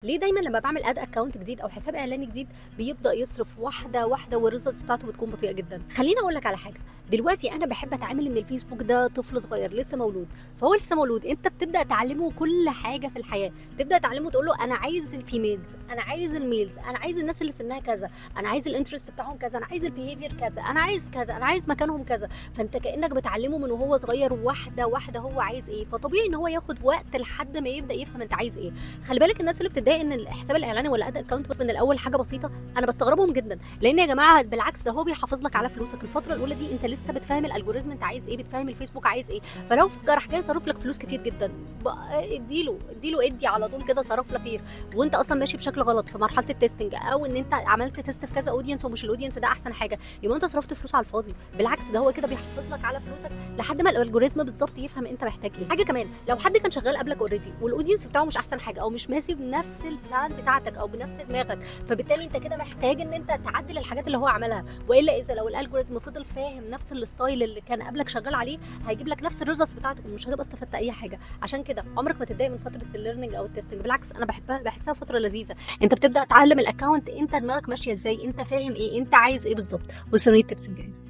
ليه دايما لما بعمل ad account جديد او حساب اعلاني جديد بيبدا يصرف واحدة واحدة وال results بتاعته بتكون بطيئه جدا؟ خليني اقول لك على حاجه. دلوقتي انا بحب اتعامل ان الفيسبوك ده طفل صغير لسه مولود، فهو لسه مولود، انت بتبدا تعلمه كل حاجة في الحياه، تبدا تعلمه تقول له انا عايز ال females، انا عايز ال males، انا عايز الناس اللي سنها كذا، انا عايز ال interest بتاعهم كذا، انا عايز ال behavior كذا، انا عايز كذا، انا عايز مكانهم كذا. فانت كانك بتعلمه من وهو صغير واحدة واحدة هو عايز ايه، فطبيعي ان هو ياخد وقت لحد ما يبدا يفهم انت عايز ايه. خلي بالك، الناس اللي بتتضايق ان الحساب الاعلاني ولا ad account من الاول حاجة بسيطه، انا بستغربهم جدا، لان يا جماعة بالعكس، ده هو بيحافظ لك على فلوسك. الفترة الاولى دي انت لسه بتفهم ال algorithm انت عايز ايه، بتفهم الفيسبوك عايز ايه، فلو فجاة راح جاي صرف لك فلوس كتير جدا، اديله اديله ادي على طول كده، صرف لك كتير وانت اصلا ماشي بشكل غلط في مرحلة ال testing، او ان انت عملت test في كذا audience ومش ال audience ده احسن حاجه، يبقى انت صرفت فلوس على الفاضي. بالعكس، ده هو كده بيحافظ لك على فلوسك لحد ما ال algorithm بالظبط يفهم انت محتاج ايه. حاجة كمان، لو حد كان شغال قبلك already وال audience بتاعه مش احسن حاجة او مش ماشي بنفس ال plan بتاعتك او بنفس دماغك، فبالتالي انت كده محتاج ان انت تعدل الحاجات اللي هو عملها، والا اذا لو ال algorithm فضل فاهم نفس ال style اللي كان قبلك شغال عليه هيجيب لك نفس ال results بتاعتك ومش هتبقى استفدت اي حاجه. عشان كده عمرك ما تتضايق من فترة ال learning او ال testing، بالعكس انا بحبها، بحسها فترة لذيذه، انت بتبدا تعلم ال account انت دماغك ماشية ازاي، انت فاهم ايه، انت عايز ايه بالظبط. وصلني ال tips الجايه.